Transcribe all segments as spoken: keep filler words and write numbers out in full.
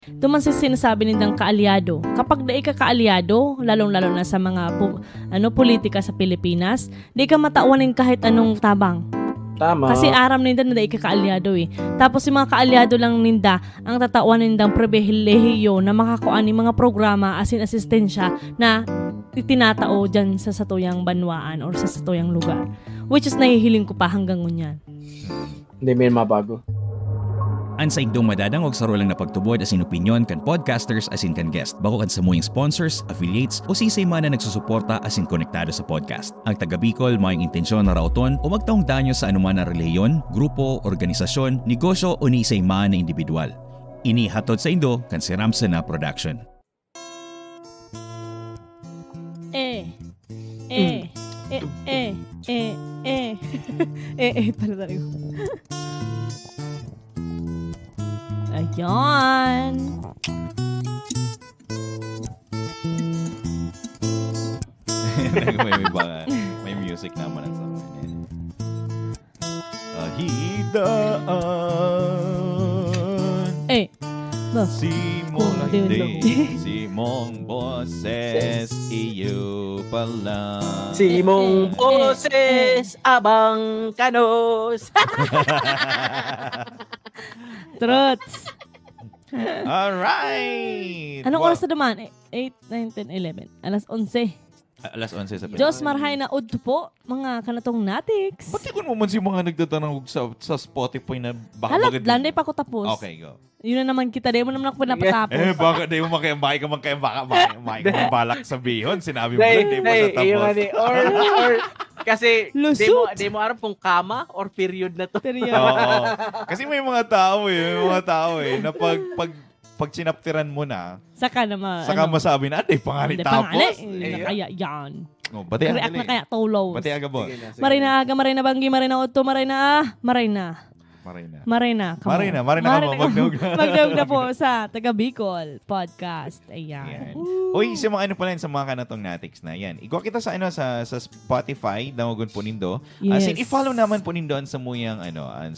Duman sa sinasabi nindang kaalyado. Kapag dai ka kaalyado, lalong-lalo na sa mga pu-, ano, politika sa Pilipinas, di ka matawan nin kahit anong tabang. Tama. Kasi aram ninda na dai ka kaalyado eh. Tapos yung mga kaalyado lang ninda, ang tatawan nindang pribilehiyo na makakua nin mga programa asin asistensya na itinatao dyan sa satuyang banwaan or sa satuyang lugar. Which is nahihiling ko pa hanggang ngunyan. Hindi may mabago. An saindong madadangog saro lang na pagtubod asin opinyon kan podcasters asin kan guest, bako kan samuyang sponsors, affiliates, o siisay man na nagsusuporta asin konektado sa podcast. Ang taga Bicol mayong intensyon na raoton o magtaong danyo sa anoman na relihiyon, grupo, organisasyon, negosyo o ni isay man na indibidwal. Ini hatod saindo kan Siram Sana Production. Eh. Eh. Eh. Eh. Eh. Eh. Eh. Eh. Pala talaga. Ayan. may, may, iba nga. May music naman ang sa akin. Ahidaan. Eh. Ba? Si mong Kundin. Hindi. Si mong boses. Iyo pala. Si mong Eh, eh, boses, abang kanos. Trots. Alright. Anong Well, oras na duman? Eh, eight, nine, ten, eleven. Alas onse. Ah, alas onse sa Diyos, marhay na udto po, mga kanatong natics. Ba't di ko naman si mga nagtatanong sa, sa Spotify na baka Halat, magad- landay pa ko tapos. Okay, go. Yun na naman kita, di mo naman ako pinapatapos. Eh, baka di mo makaya, baka ka man kaya, baka, baka, baka, baka balak sabihon, sinabi mo Dahil, lang, di mo dahil, tatapos. Yung ano, or, or, kasi, di mo, Lusot. Di mo aram kung kama or period na to. Period. Oo. Kasi may mga tao eh, may mga tao eh, na pag, pag, pag sinaptiran mo na, Saka naman, saka ano, masabi na, "Aday, pangani Hindi, tapos." pangani. Eh, Kaya yan. Oh, bati ang React na galing. Kaya tulos. Bati ang gabon. Sige na, sige. Marhay na aga, marhay na banggi, marhay na udto, marhay na, ah, marhay na. Marhay na. Marhay na, kamo. Marhay na, marhay na kamo, Marhay magdaog na. Magdaog na po sa Taga Bicol Podcast. Ayan. Yan. Uy, sa mga ano pala yan, sa mga kanatong natics na yan. Igwa kita sa ano sa sa Spotify, dangogon po nindo. As in, Yes. i-follow naman po nindo ang samuyang ano, ang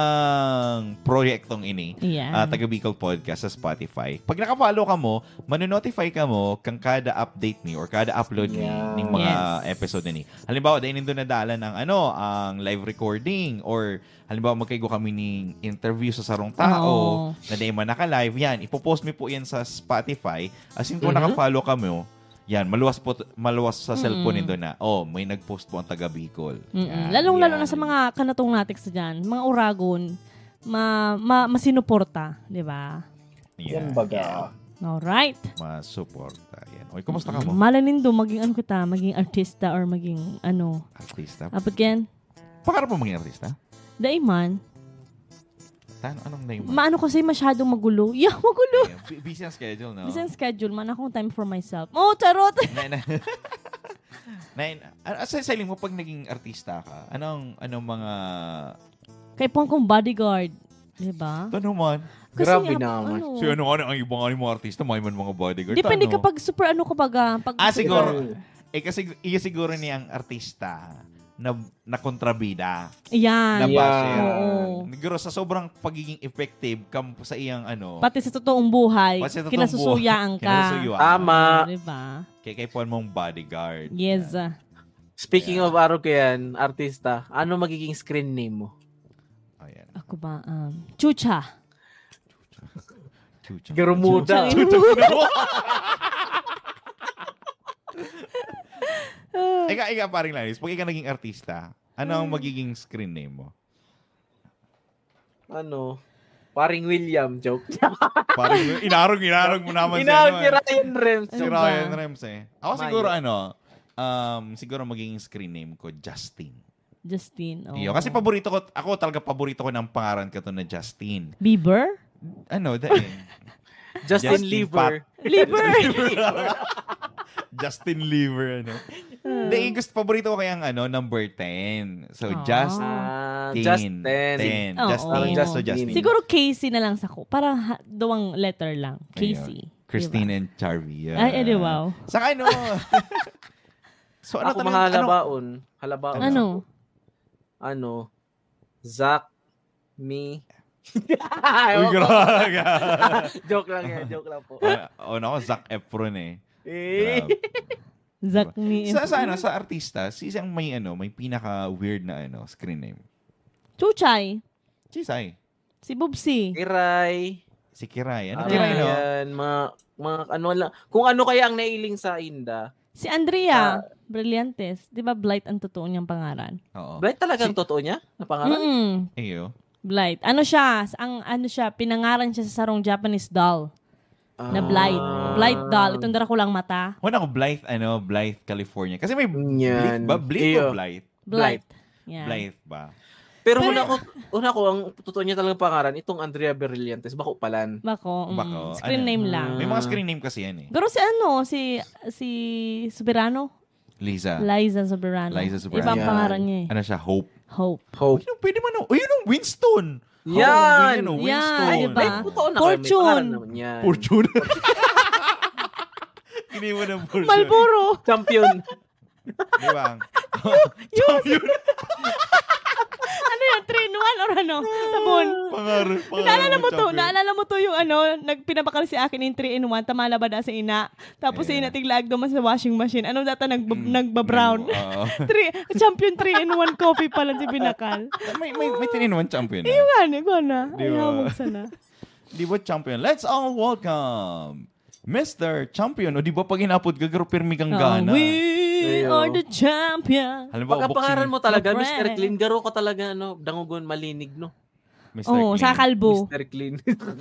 samuyang proyektong ini. Ayan. Ah, Taga Bicol Podcast sa Spotify. Pag naka-follow ka mo, mano-notify ka mo kang kada update ni or kada upload ni Yeah. ning mga Yes. episode ni. Halimbawa, dahil nindo nadalan ang ano, ang live recording or halimbawa magkaigo kami ning interview sa sarong tao Oo. na dahil man naka-live, yan, ipopost mi po yan sa Spotify. As in, kung Mhm. naka-follow kamo, yan, maluwas po, maluwas sa Mm. cellphone nindo na, oh, may nag-post po ang taga Bicol. Mm-mm. Yan, Lalong-lalo yan. na sa mga kanatong natics dyan, mga uragon, ma, ma, masinuporta, di ba? Yan, Yan baga. Alright. Yan. Masuporta. Yan. Oy, kumusta ka mo? Malay nindo, maging ano kita, maging artista or maging ano. Artista? Apot yan? Pangarap mo maging artista? Dai man. Tan anong name mo? Maano kasi masyadong magulo. Yeah, magulo. Ayan, bu- busy ang schedule, no? Busy ang schedule man. Akong time for myself. Oh, charot! Na, na, na, ah, sa, sa hiling mo, pag naging artista ka, anong, anong mga... Kay pong kong bodyguard. Diba? Ano man? Kasi Grabe nga, naman. Ano, So, ano, ano, ang ibang ano, mga artista, may man mga bodyguard. depende Ano? Kapag super ano, kapag, ah, pag Ah, super- siguro. Eh, kasi, iya siguro niya ang artista na, na kontrabida. Yan. Na Yeah. basher. Oo. Siguro sa sobrang pagiging effective kam, sa iyang ano, Pati sa totoong buhay, Pati sa totoong kinasusuyaan buhay, ka. kinasusuyaan. Tama. Diba? Kay, kay Paul mong bodyguard. Yes. Yan. Speaking of aro ko yan, artista, ano magiging screen name mo? Ayan. Ako ba? Um, Chucha. Chucha. Garumuda. Chucha. Ika, ika, paring Lanis, pag ikaw naging artista, ano ang magiging screen name mo? Ano? Paring William, joke. Parang inarog, inarog mo naman Inarog ano ni eh. Ryan Rems. Si Ano Ryan ba? Rems eh. Ako siguro Mayo. Ano, um, siguro magiging screen name ko, Justin. Justin. Oh. Iyo, kasi paborito ko, ako talaga paborito ko ng pangaran ko to na Justin. Bieber? Ano, dahil? Justin Justin Lieber. Lieber! Justin Lieber, ano? Hindi, gusto, paborito ko kaya ang ano, number ten. So, Ah. Justin. Ah, Ten. Justin. Ten. Oo. Justin. Parang So, Justin. Justin. Siguro Casey na lang sa ko. Para ha- duwang letter lang. Ayun. Casey. Christine Diba? And Charvia. Ay, eh, di, wow. Saka ano, so, ano Ako tanong- mahalabaon. ano? Halabaon. Ano? Ano? Zach, me, Ay, Uy, wag ko. grabe. Joke lang yan, joke lang po. Ah, oh, nako, Zac Efron eh. Eh. Grabe. Zack ni Sa, sa, ano, sa artista, si isang may, ano, may pinaka-weird na, ano, screen name. Chuchay. Chisay. Si Bubsy. Kiray. Si Kiray. Ano Ah, Kiray, no? yan. Mga, mga ano lang. Kung ano kaya ang nailing sa inda. Si Andrea Brillantes. Di ba Blight ang totoo niyang pangaran? Oo. Blight talagang Si- totoo niya? Na pangalan? Mm. Iyo. Blight. Ano siya? Ang ano siya, pinangaran siya sa sarong Japanese doll na Blight. Ah. Blight doll. Itong dara ko lang mata. Wala ko, Blythe, ano, Blythe, California. Kasi may Yan. Blythe ba? Blythe Iyo. o Blythe? Blight. Yan. Blythe ba? Pero Pero- una ko, una ko, ang totoo niya talagang pangaran, itong Andrea Brillantes, bako palan. Bako. Mm. Bako. Screen Ano? name lang. May mga Ah. screen name kasi yan eh. Pero si ano, si si Soberano? Liza. Liza Soberano. Liza Soberano. Iba ang Yan. pangaran niya eh. Ano siya? Hope. Hope. Hope. Yun, pwede man, oh. Ayun, ang Winston. Yan! Oh, Yeah, Winston. di ba? Ay, totoo na Fortune. Kayo, may pangaran naman yan. Fortune. Hindi mo na Fortune. Malboro. Champion. Di ba? Champion. Ano yan? Three in one or ano? Sabon. Pangalan. Naalala mo to? Naalala mo to yung ano, nagpinabakal si akin yung three in one, tamala ba da sa ina? Tapos si Yeah. ina tiglaag duman sa washing machine. Ano data nag Mm, nagbabrown? oo. Three, champion three in one coffee pala si binakal. May, may, may three in one champion na. Yung ano, ikaw na. Di Ay, ba? hamog sana. Di ba champion? Let's all welcome Mister Champion. O di ba pag inapod ka, garo pirmi kang Oh, gana. we Ayo. are the champion. Halimbawa, Pagkapangaran boxing. mo talaga, Correct. Mister Clean, garo ka talaga, ano, dangogon, malinig, no? Mister Oo, Clean. sa kalbo. Mister Clean.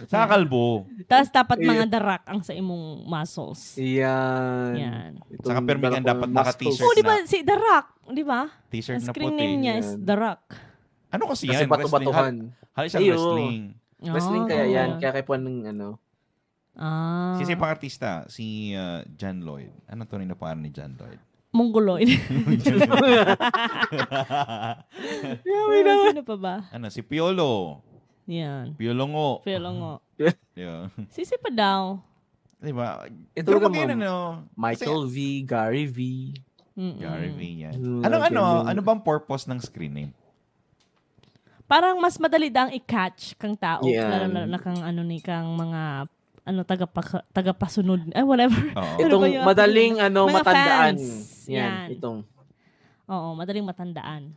Sa kalbo. Tapos dapat Iyo. mga darak ang sa imong muscles. Yan. Yan. Itong Saka pirmi kang dala dapat kong naka-t-shirt Oh, di ba na. si Darak? Di ba? T-shirt Ang na screen puti. name niya is Yan. Darak. Ano kasi Kasi yan? bato-batuhan. Wrestling. Hal-, hal-, isang Iyo. wrestling. Wrestling Ah, kaya yan. okay. Kaya kaya po ng ano. Ah. Si, si pangartista, si uh, John Lloyd. Ano to rin na pangalan ni John Lloyd? Mongoloid. Ay, sino pa ba? Ano, si Piolo. Yan. Piolo ngo. Pero nga. Yeah. Sisi pa daw. Di ba? Ito Pero talaga, pag yun, ma'am. ano, Michael kasi- V, Gary V. Mm-mm. Gary V yan. Hmm, Anong ano, ganyan. Ano bang purpose ng screen name? Parang mas madali daang i-catch kang tao, Yan. lalo, lalo na kang ano ni kang mga ano taga tagapasunod, ay whatever. Oo. Ano Itong ba yun? madaling ano, Mga matandaan. Fans. Yan, Yan. Itong Oo, madaling matandaan.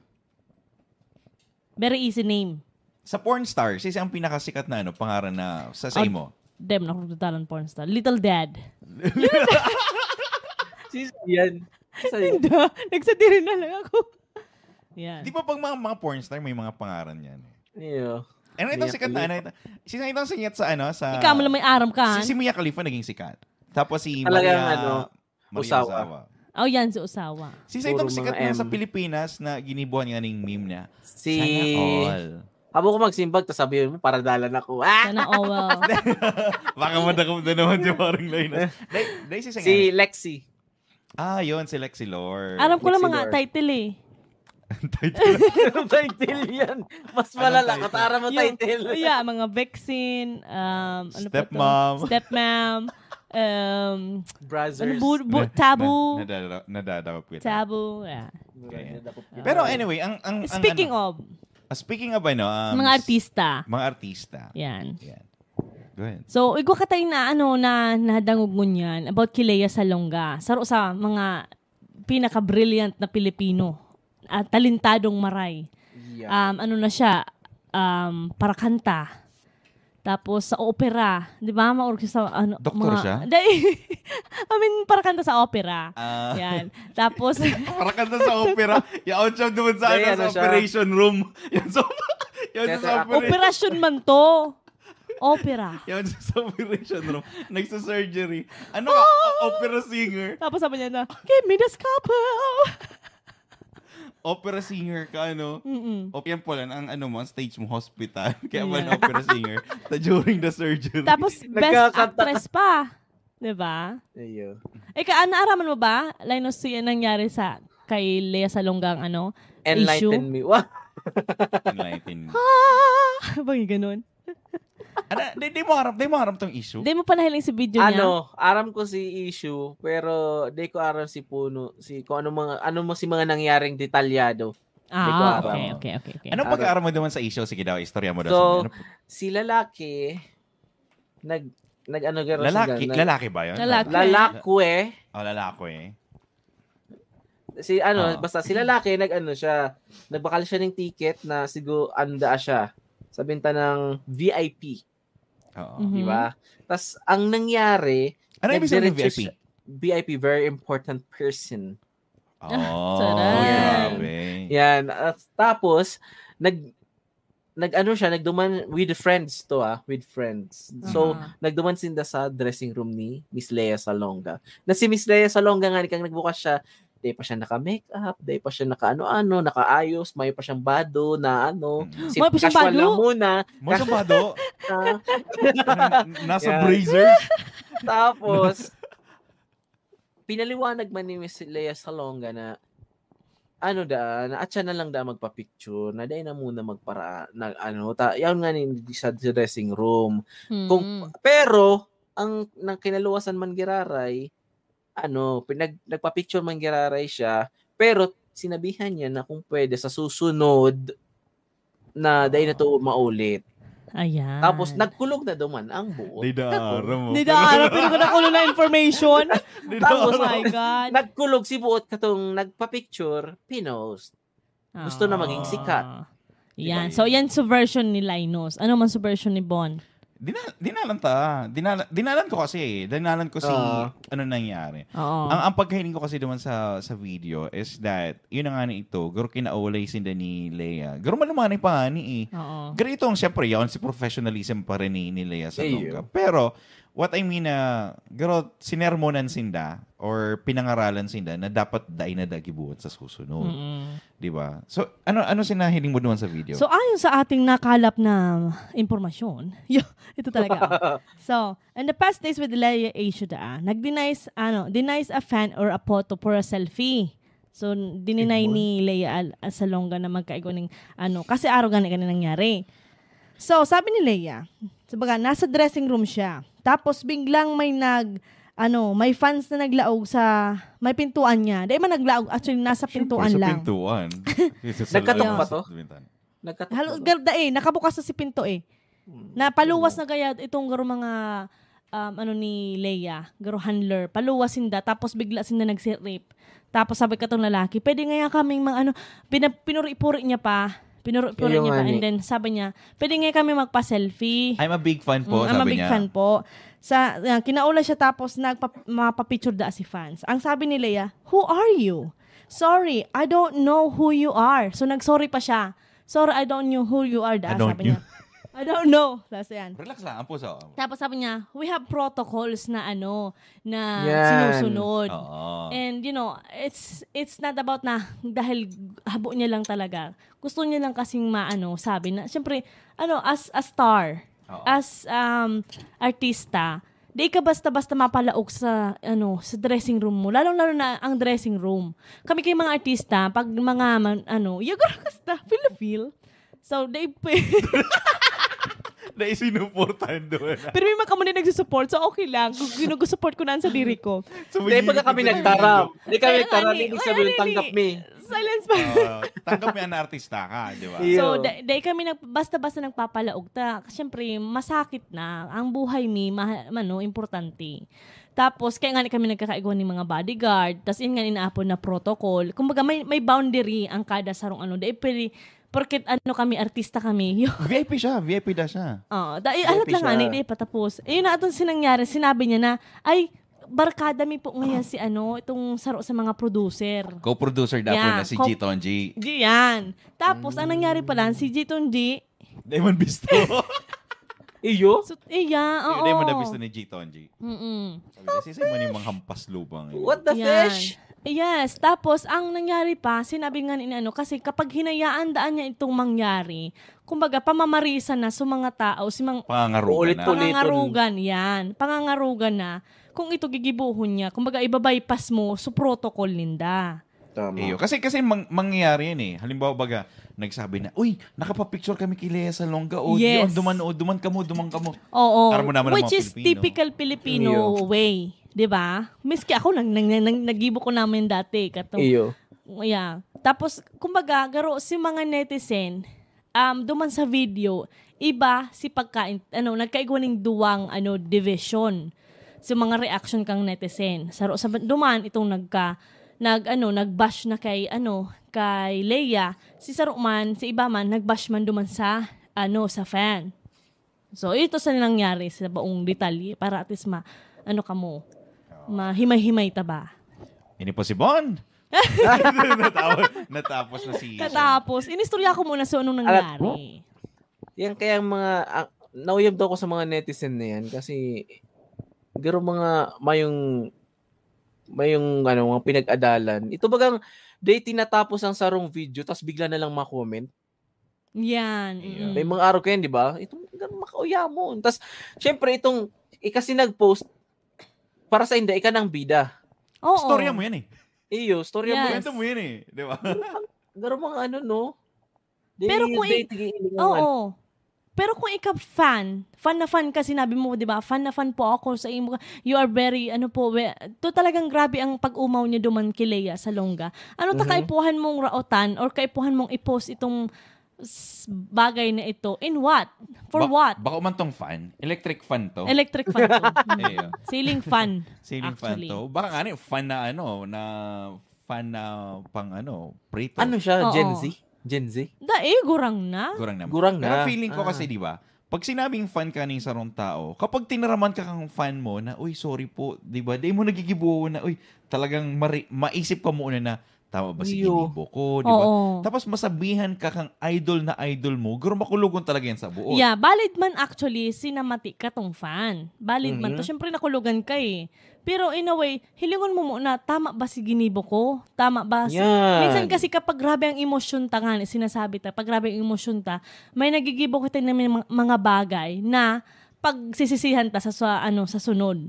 Very easy name. Sa porn star, sisi ang pinakasikat na ano, pangalan na sa, sa Oh, imo? Dem, nakukutalan porn star. Little Dad. Sisi yan. Sisi yan. Hindi. Nagsadiri na lang ako. Yan. Di ba pag mga, mga porn star, may mga pangalan yan eh. Iyo. And itong Mia sikat na, ano, Khalifa. ito, sino itong sikat sa ano, sa... Ikaw mo lang may aram ka. Si, si Mia Khalifa naging sikat. Tapos si Talagang Maria, ano, Maria Ozawa. Ozawa. Oh, yan si Ozawa. Si itong Puro sikat mga na sa M. Pilipinas na ginibuhan nga ning meme niya. Si... Sana all. Habo ko magsimbag, tas sabihin mo, paradalan ako. Ah! Sana all. Baka madakop na naman si Maring Linus. Dahil, dahil si Si Lexi. Ah, yun, si Lexi Lord. Alam ko lang Lexi mga Lord. title eh. Title. Title yan. Mas Anong malala. title? Katara mo Yung- title. Yeah, mga vaccine, um, ano pa to? Stepmom. Stepmom, um, Brothers. ano, bu- bu- Na- tabu, na- nadada- nadadakop kita. tabu, yeah. Okay. Nadakop kita. Pero anyway, ang... ang, ang Speaking ano, of, ah, speaking of ano, um, mga artista. Mga artista. Yan. Yan. Go ahead. So, igwa ka tayo na ano na nadangog ngunyan about kay Lea Salonga. Saro sa mga pinaka-brilliant na Pilipino at talentadong maray. Yeah. Um, ano na siya, um, parakanta. Tapos sa opera, di ba? Maurog siya sa ano, Doktor mga, siya? Di, I mean, parakanta sa opera. Ah, Yan. Tapos, Parakanta sa opera. Yaon siya doon sa, May ano, ano sa siya. Operation room. Yan sa, yan sa Theater operation. Operasyon man to. Opera. Yan sa operation room. Nagsa-surgery. Ano ka? O- opera singer. Tapos sabi niya na, "Give me the scalpel!" Opera singer ka, ano? Mm-mm. O yan pala, ang ano mo, ang stage mo, hospital. Kaya pala Yeah. opera singer. Ta during the surgery. Tapos, best Nagkakanta actress pa. Diba? Iyo. Ika, naaraman mo ba, Linus, si nangyari sa kay Lea Salongang ano? Enlighten Issue? me. Wah! Enlighten. Ah! Bang ganun? Ano, di, di mo harap, di mo harap tong issue? Di mo pa nahiling si video niya? Ano, aram ko si issue, pero di ko aram si puno, si kung ano mga ano mo si mga nangyaring detalyado. Ah, okay, okay, okay, okay. Anong pag-aaram mo naman sa issue? Sige daw, istorya mo daw. So, si lalaki, nag, nag-ano garo Lalaki, lalaki ba yun? Lalaki. Lalakwe. Oh, lalakwe. Si ano, basta si lalaki, nag-ano siya, nagbakal siya ng ticket na siguro anda siya. Sabihin ta ng V I P. Oo. Mhm. Di ba? Tas, ang nangyari, ano ibig sabihin ng V I P? V I P, very important person. Oh, grabe. Yan. At tapos, nag, nag-ano siya, nagduman with friends to ah, with friends. So, nagduman sinda sa dressing room ni Miss Lea Salonga. Na si Miss Lea Salonga nga, kang nagbukas siya, di pa siya naka-makeup, di pa siya naka-ano-ano, nakaayos, may pa siyang bado na ano, si May pa siyang casual bado? lang muna. Mo sa bado? Ah, Nasa Yeah. brazier? Tapos, pinaliwanag man ni Miss Lea Salonga na, ano da, na atya na lang da magpa-picture, na dai na muna magpara-, na ano, ta-, yaon nga ni sa, sa dressing room. Kung, Mm. pero, ang, nang kinaluwasan man giraray, ano, pinag-, nagpa-picture man giraray siya, pero sinabihan niya na kung pwede sa susunod na dai na to maulit. Ayan. Tapos, nagkulog na duman ang buot. Di da Katong aram mo. Di da aram, pero ko nakulo na information. Di da Tapos, aram. Oh my God. nagkulog si buot katong nagpa-picture, pinost. Gusto na maging sikat. Ah. Yan. Diba So, yun? yan sa version ni Linus. Ano man sa version ni Bon? Dina-, dinalan ta. Dinala-, dinalan ko kasi. Dinalan ko si Ah. ano nangyari. Oo. Ang, ang pagkahiling ko kasi naman sa, sa video is that, yun na nga na ito, guro kinaulay sinda ni Lea. Guro malumanay pa nga ni eh. Oo. Garo itong, siyempre, yun, si professionalism pa rin ni, ni Lea sa Iyo. Pero, what I mean na, garo, sinermonan sinda or pinangaralan sinda na dapat dai na da gibuhat sa susunod. Mm-mm. Di ba? So, ano, ano sinahiling mo naman sa video? So, ayon sa ating nakalap na impormasyon, yo, ito talaga. So, in the past days with Lea Issue da, nag-deny s-, ano, denies a fan or a photo for a selfie. So, dininay Igmon? ni Lea Al-, Salonga na magkaigo ning, ano, kasi araw gani gani nangyari. So, sabi ni Lea, sabaga, nasa dressing room siya. Tapos, biglang may nag-, ano, may fans na naglaog sa may pintuan niya. Di man naglaog, actually, nasa pintuan Sa lang. pintuan. Nagkatok ba to? Sa bintana. Nagkatok Halo, ba to? Garda eh, nakabukas na si pinto eh. Hmm. Na paluwas na gaya itong garo mga, um, ano ni Lea, garo handler. Paluwas sinda, tapos bigla sinda nagsirip. Tapos sabi katong lalaki, "Pwede ngaya kaming mga ano," pina-, pinuri-puri niya pa. Pinuri-puri Iyo niya nga pa. And ni. then sabi niya, "Pwede ngaya kami magpa-selfie." "I'm a big fan po," Mm, "I'm a sabi big niya. fan po." Sa, yan, kinaulay siya tapos nagpa-, mapapicture da si fans. Ang sabi ni Lea, "Who are you? Sorry, I don't know who you are." So, nag-sorry pa siya. "Sorry, I don't know who you are," da, I don't sabi knew. niya. "I don't know." Tapos yan. Relax lang, ang puso. Tapos sabi niya, "We have protocols na ano, na Yan. sinusunod." Oo. And, you know, it's it's not about na dahil habo niya lang talaga. Gusto niya lang kasing maano, sabi na, syempre, ano, as a star, Oo. as, um, artista, di ka basta-basta mapalaog sa, ano, sa dressing room mo. Lalong-lalo na ang dressing room. Kami kay mga artista, pag mga man-, ano, "Yagar ka sa feel-feel." So, they pay. Na isinuportahan doon. Pero may mga kamo na nagsusupport, so okay lang. Kung ginusupport ko na ang sadiri ko. So, Hindi, hindi pagka kami nagtara. Hindi kami Kaya nga nagtara, ni, ibig sabihin, wala, tanggap really. mi. Silence pa. Ah, tanggap mi ang artista ka, di ba? Iyo. So, da-, dahil kami nag-, basta-basta nagpapalaog ta. Kasi syempre, masakit na. Ang buhay mi, maha-, ano, importante. Tapos, kaya nga ni kami nagkakaigwa ng mga bodyguard. Tas, yun nga inaapon na protocol. Kumbaga, may, may boundary ang kada sarong ano. Dahil pwede, porket ano kami, artista kami. V I P siya, V I P da siya. Oo, da-, eh, V I P alat lang siya. nga ni, di patapos. Eh, yun na atong sinangyari, sinabi niya na, "Ay, barkada mi po ngayon si ano, itong saro sa mga producer." Co-producer dapat Yeah, na si co- G Tonji. G-, yan. Tapos, ang nangyari pala, si G Tonji, Diamond Bisto. Iyo? So, iya, oo. Diamond Bisto ni G Tonji. Mm-mm. Sabi niya, "Sisay mo ni mga hampas lubang yun?" What the Yan. fish? Yes, tapos ang nangyari pa, sinabi nga ni ano, kasi kapag hinayaan daan niya itong mangyari, kumbaga, pamamarisan na sa mga tao, si mang- Pangangarugan na. Ulit-ulit. Pangangarugan, yan. Pangangarugan na. Kung ito gigibuhon niya, kumbaga, ibabypass mo sa protocol ninda. Tama. Iyo. Kasi, kasi mang-, mangyayari yan eh. Halimbawa, baga, nagsabi na, "Uy, nakapapicture kami kay Lea Salonga." O, Yes. "Di, oh, duman, oh, duman kamo, duman kamo." Oo. Aram mo naman ang Which mga is Pilipino. typical Filipino Iyo. way, di ba? Miski ako, nang, nang, nang, nagibo ko namin dati, katong Iyo. Yeah. Tapos, kumbaga, garo si mga netizen, um, duman sa video, iba si pagkain, ano, nagkaigwa ning duwang, ano, division sa mga reaction kang netizen. Saro sa duman, itong nagka-, nag-, ano, nag-bash na kay, ano, kay Leia, si saro man, si iba man, nag-bash man duman sa, ano, sa fan. So, ito sa nangyari sa buong detalye para at least ma-, ano ka mo, mahimay-himay ta ba? Ini po si Bon. Natapos, natapos na si... Katapos, inistorya ko muna so anong nangyari. Yan kaya mga, ah, nauyab daw ko sa mga netizen na yan kasi garo mga mayong mayong ano, mga pinag-adalan. Ito bagang day tinatapos ang sarong video tas bigla na lang ma-comment. Yan. Mm. May mga araw kayan, di ba? Itong ganun makauyamon. Tas, syempre, itong ikasi nag-post para sa inda, ika ng bida. Oo. Storya mo yan eh. Iyo, storya mo Yes. yan. Kwento mo yan eh. Di ba? Garo mga ano, no? Di, Pero kung di, ik- di, di, Oo. Pero kung ikaw fan, fan na fan ka, sinabi mo, di ba, fan na fan po ako sa imo. You are very, ano po, we, to talagang grabe ang pag-umaw niya duman kay Leia Salonga. Ano ta Mhm. kaipuhan mong raotan or kaipuhan mong i-post itong s- bagay na ito? In what? For Ba- what? Baka man tong fan. Electric fan to. Electric fan to. Hmm. Iyo. Ceiling fan. Ceiling fan Actually. to. Baka nga ni fan na ano, na fan na pang ano, prito. Ano siya? Oo. Gen Z? Gen Z? Dai, gurang na. Gurang naman. Gurang Pero na. feeling ko Ah. kasi, di ba, pag sinabing fan ka ng sarong tao, kapag tinaraman ka kang fan mo na, "Uy, sorry po," di ba, di mo nagigibo na, "Uy, talagang mari- maisip ka muna na, tama ba si Iyo. ginibo ko?" Di ba? Oo. Tapos masabihan ka kang idol na idol mo, garo makulogon talaga yan sa buot. Yeah, valid man actually, sinamati ka tong fan. Valid man to. Mhm. Siyempre, nakulogan ka eh. Pero in a way, hilingon mo muna, tama ba si ginibo ko? Tama ba si... Yan. Minsan kasi kapag grabe ang emosyon ta nga, sinasabi ta, pag grabe ang emosyon ta, may nagigibo kita ng mga, mga bagay na pagsisisihan ta sa, sa, ano, sa sunod.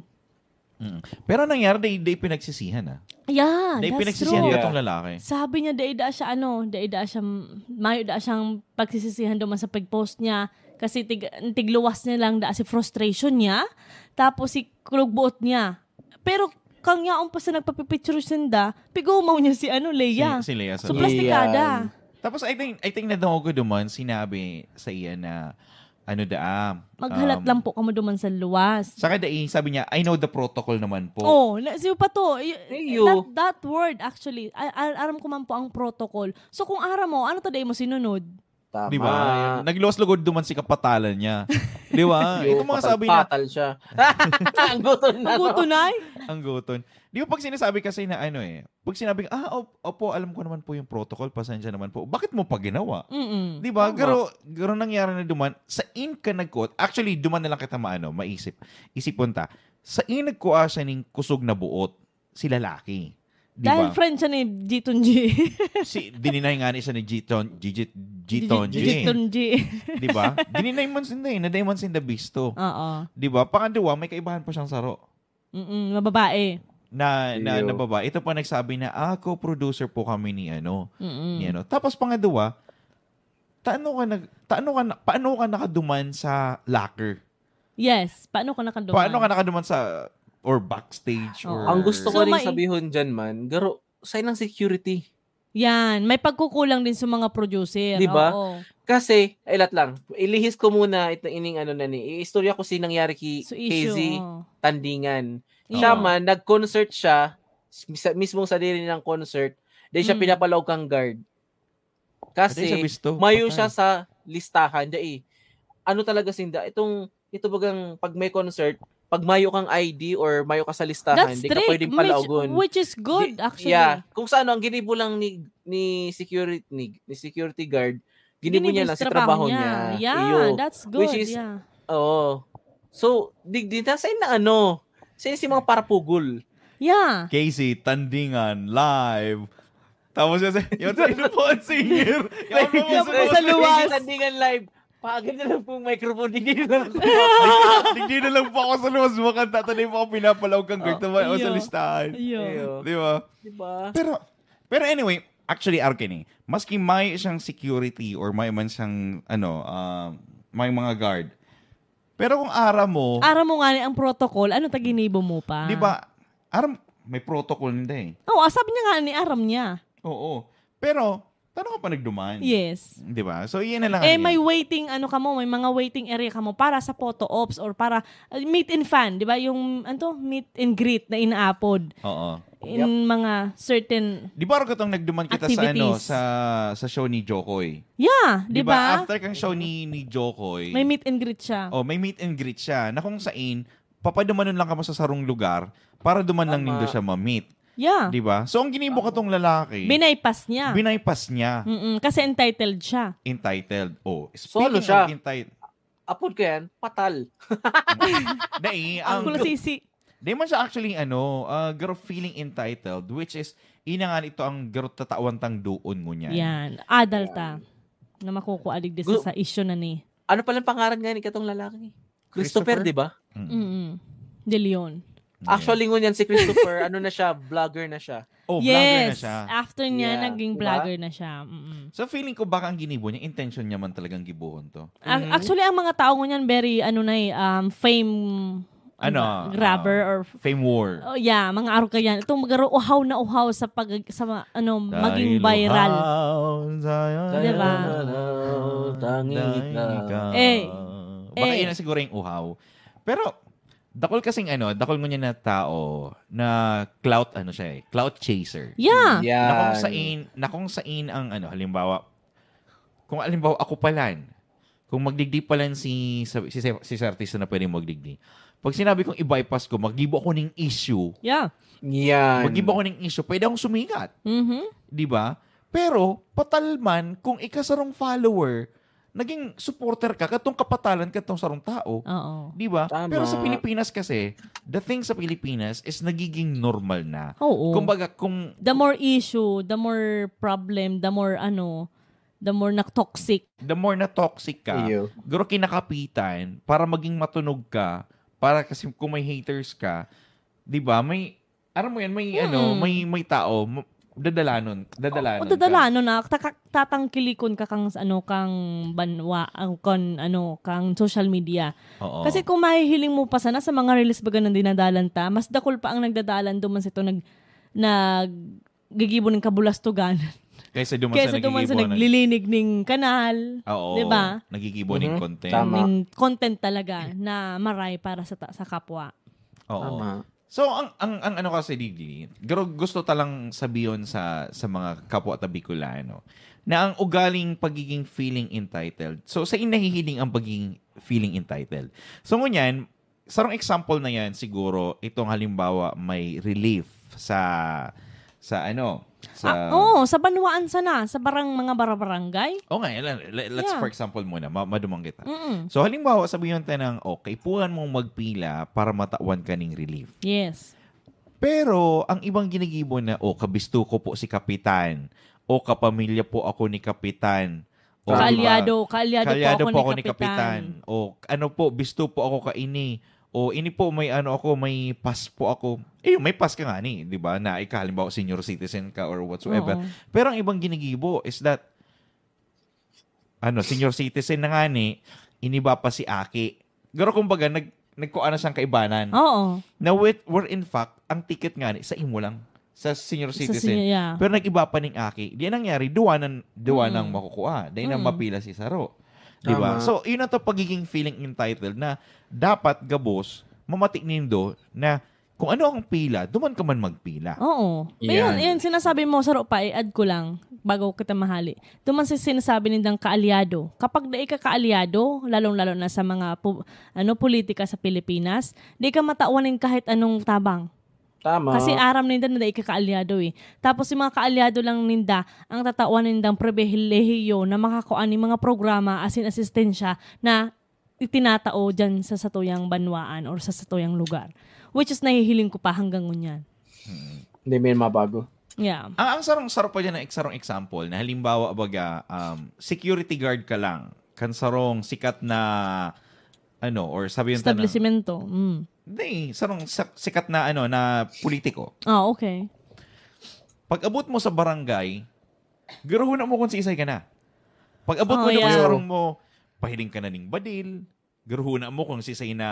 Mm. Pero nangyari, di, di pinagsisihan ah. Yeah, Di that's pinagsisihan true. ka Yeah. tong lalaki. Sabi niya, dai da siya, ano, dai da siya, mayo da siyang pagsisisihan duman sa pag-post niya kasi tig, tigluwas niya lang da si frustration niya, tapos si kulog buot niya. Pero kang yaon pa sa nagpapipicture sinda, pigumaw niya si ano, Leia. Si, si Leia sa So, plastikada. Yan. Tapos I think, I think nadungog ko duman, sinabi sa iya na, ano da, Maghalat um, lang po kamo duman sa luwas. Saka dai, sabi niya, "I know the protocol naman po." Oh, na, siya pa to. Y- Iyo. That, that word, actually, a- a- aram ko man po ang protocol. So, kung aram mo, ano to dai mo sinunod? Tama. Di ba? Nagluwas lugod duman si kapatalan niya. Di ba? Yo, Ito mga sabi niya, patal-patal siya. Ang guton na. Ang guto, Nay? Ang guton. Di ba pag sinasabi kasi na ano eh, pag sinabi, "Ah, op- opo, alam ko naman po yung protocol, pasensya naman po." Bakit mo pa ginawa? Mm-mm. Di ba? Tama. Garo, garo nangyari na duman. Sa in ka nagkuot, actually, duman na lang kita maano, maisip. Isipon ta. Sa in nagkuha siya ning kusog na buot, si lalaki. Di Dahil ba? Friend siya ni Jiton G. Si, dininay nga ni siya ni Jiton, Jijit, Jiton G. Jiton G. Di ba? Dininay man sinda eh. Naday man sinda bisto. Oo. Di ba? Pangadwa, may kaibahan pa siyang saro. Mm-mm, mababae. Na, na, Iyo. na babae. Ito pa nagsabi na, "Ah, co-producer po kami ni ano." Mm-mm. Ni ano. Tapos pangadwa, taano ka nag, taano ka, na- paano ka nakaduman sa locker? Yes. Paano ka nakaduman? Paano ka nakaduman sa, or backstage, Oo. or... Ang gusto ko So, rin may- sabihin dyan man, garo, sign ng security. Yan. May pagkukulang din sa mga producer. Di ba? Oo. Kasi, ay, lat lang. Ilihis ko muna itong ining ano na ni. Iistorya ko si nangyari ki So, K Z issue. Oo. Tandingan. Oo. Siya man, nag-concert siya, mis- mismong sadiri ng concert, di siya Mm. pinapalaog kang guard. Patay siya Kasi, bisto. mayo Patay. siya sa listahan. Di, eh. Ano talaga sinda? Itong, ito bagang pag may concert, pag mayo kang I D or mayo ka sa listahan, That's di ka strict. pwedeng Which, palaogon. which is good, Di- actually. Yeah. Kung sa ano, ang ginibo lang ni, ni security, ni, ni security guard, ginibo Ginibo niya sa lang sa trabaho trabaho niya. niya. Yeah, Iyo. That's good. Which is, Yeah. Oo. So, digdi na, sa na ano? Sa si mga parapugol. Yeah. K Z Tandingan, live. Tapos yun, yun, yun po ang singer. Yun po Yun po po sa luwas. Tandingan live. Paagad na lang pong microphone. Hindi na lang. Hindi na lang po ako sa luwas makanta. Tanay po ako pinapalaog kang guard. Tama, sa Iyo. listahan. Iyo. Iyo. Di ba? Diba? Pero, pero anyway, actually, Arkin eh, maski may siyang security or may man siyang, ano, ah, may mga guard. Pero kung aram mo, Aram mo nga ni ang protocol, ano ta ginibo mo pa? di ba, aram, may protocol nila eh. Oo, sabi niya nga ni aram niya. Oo. Pero, tano ka pa nagduman. Yes. Di ba? So, iyan na lang. Eh, ano may yan. Waiting, ano ka mo, may mga waiting area ka mo para sa photo ops or para uh, meet and fan, di ba? Yung, ano to, meet and greet na inaapod. Oo. In mga certain, Di ba, katong nagduman kita sa ano, Activities. sa sa show ni Jokoy? Yeah, Di di ba? ba? After kang show ni ni Jokoy, May meet and greet siya. Oh, may meet and greet siya na kung sain, papadumanon lang kamo sa sarong lugar para duman lang Tama. nindo siya ma-meet. Yeah. Di ba? So, ang ginibo katong lalaki, Binaypas niya. binaypas niya. Mm-mm, kasi entitled siya. Entitled. Oh, Solo speaking siya. of entitled, Apod ko yan, patal. Dai, ang, Kulasisi. Di man siya actually, ano, uh, garo feeling entitled, which is, ina nga ito ang garo tatawan tang doon ngunyan. Yan. Adult ah. Na makukuha digdi sa, Gu- sa issue na ni. Ano palang pangaran nga ni katong lalaki? Christopher, Christopher? Di ba? Mm. Mm-mm. De Leon. Actually, ngunyan si Christopher, ano na siya, vlogger na siya. Oh, vlogger na Yes. siya. After niya, Yeah, naging diba? vlogger na siya. Mm-mm. So, feeling ko baka ang ginibo niya, intention niya man talagang gibohon to. Ac- Actually, ang mga tao ngunyan, very, ano na eh, um, fame Ano, ano, grabber ah, or Fame war. Oh, yeah, mga arog ka yan. Itong magaro uhaw na uhaw sa pag sa ma- ano maging Dahil viral. uhaw, sayang Di ba? Tangi dahil ka. ikaw. Eh. Baka Eh. yun na siguro yung uhaw. Pero, dakol kasing ano, dakol ngunyan na tao na clout, ano siya eh, clout chaser. Yeah. Yan. Na kung sain, na kung sain ang ano, halimbawa, kung halimbawa ako palan, kung magdigdi palan si, si, si, si artista na pwedeng magdigdi, pag sinabi kong i-bypass ko, maggibo ako ng issue. Yeah. Yan. Maggibo ako ng issue, pwede akong sumikat. Mhm. Di ba? Pero, patalman, kung ikasarong follower, naging supporter ka, katong kapatalan, katong sarong tao. Oo. Di ba? Tama. Pero sa Pilipinas kasi, the thing sa Pilipinas is nagiging normal na. Oo. Kumbaga, kung The more issue, the more problem, the more ano, the more na toxic. the more na toxic ka, Iyo. guro kinakapitan para maging matunog ka, para kasi kung may haters ka, di ba, may, alam mo yan, may ano, Mm. may may tao, m- dadalanon, dadalanon O dadalanon na, taka- tatangkilikon ka kang ano kang banwa, ang kon ano kang social media. Ka. Oo. Kasi kung mahihiling mo pa sana sa mga reels baga na dinadalan ta, mas dakol pa ang nagdadalan duman sa ito nag nag gigibo ning kabulastugan. Kaysa duman Kaysa sa duman sa nagigibo ng- naglilinig ning kanal. Oo. Di ba? Nagigibo ng Mhm. content. Tama. Ning content talaga na maray para sa ta- sa kapwa. Oo. Tama. So, ang, ang, ang ano kasi, Didi, garo- gusto talang sabiyon sa, sa mga kapwa ta Bicolano na ang ugaling pagiging feeling entitled. So, sa nahihiling ang pagiging feeling entitled. So, ngunyan, sarong example na yan, siguro, itong halimbawa, may relief sa, sa ano, sa... Ah, oo, sa banwaan sana, sa barang mga barabarangay. O nga, let- let- let's Yeah. for example muna, ma- madumang kita. Mm. So, halimbawa, sabihin tayo ng, okay, puhan mong magpila para matawan ka ning relief. Yes. Pero, ang ibang ginigibo na, o, kabisto ko po si Kapitan, o, kapamilya po ako ni Kapitan, o, Kaalyado, di ba? kaalyado, Kaalyado po ako, ni Kapitan. O, ano po, bisto po ako kaini. O, ini po, may ano ako, may pass po ako. Eh, may pass ka nga ni, di ba? Na ikaw, halimbawa, senior citizen ka or whatsoever. Oo. Pero ang ibang ginigibo is that, ano, senior citizen na nga ni, iniba pa si Aki. Pero kumbaga, nag, nagkuha na siyang kaibanan. Oo. Na with, where in fact, ang ticket nga ni, sa imo lang. Sa senior Sa citizen. senior, yeah. Pero nag-iba pa ning Aki. Di nangyari, duwa nang, duwa Mm. nang makukuha. Di nang Mm. mapila si Saro. Di ba? Tama. So, yun na to pagiging feeling entitled na dapat gabos, mamati nindo na kung ano ang pila, duman ka man magpila. Oo. Yan. Ayun, ayun, sinasabi mo, Saro pa, i-add ko lang, bago kita mahali. Duman sa sinasabi nindang kaalyado. Kapag dai ka kaalyado, lalong-lalo na sa mga pu- ano, politika sa Pilipinas, di ka matawan nin kahit anong tabang. Tama. Kasi aram ninda na dai ka kaalyado eh. Tapos yung mga kaalyado lang ninda, ang tatawan nindang pribilehiyo na makakuha ng mga programa, asin asistensya na itinatao dyan sa satuyang banwaan or sa satuyang lugar. Which is nahihiling ko pa hanggang ngunyan. Hindi may mabago. Yeah. Ang, ang sarong, sarong pa dyan na sarong example na halimbawa baga, um, security guard ka lang, kan sarong sikat na, ano, or sabi yung tanong, Establishmento. Mm. hindi, sarong sa- sikat na, ano, na politiko. Ah, okay. Pag abot mo sa barangay, garo huna mo kung siisay ka na. Pag abot Oh, mo naman yeah. sa harong mo, pahiling ka na ning badil, Garo huna mo kung si Saina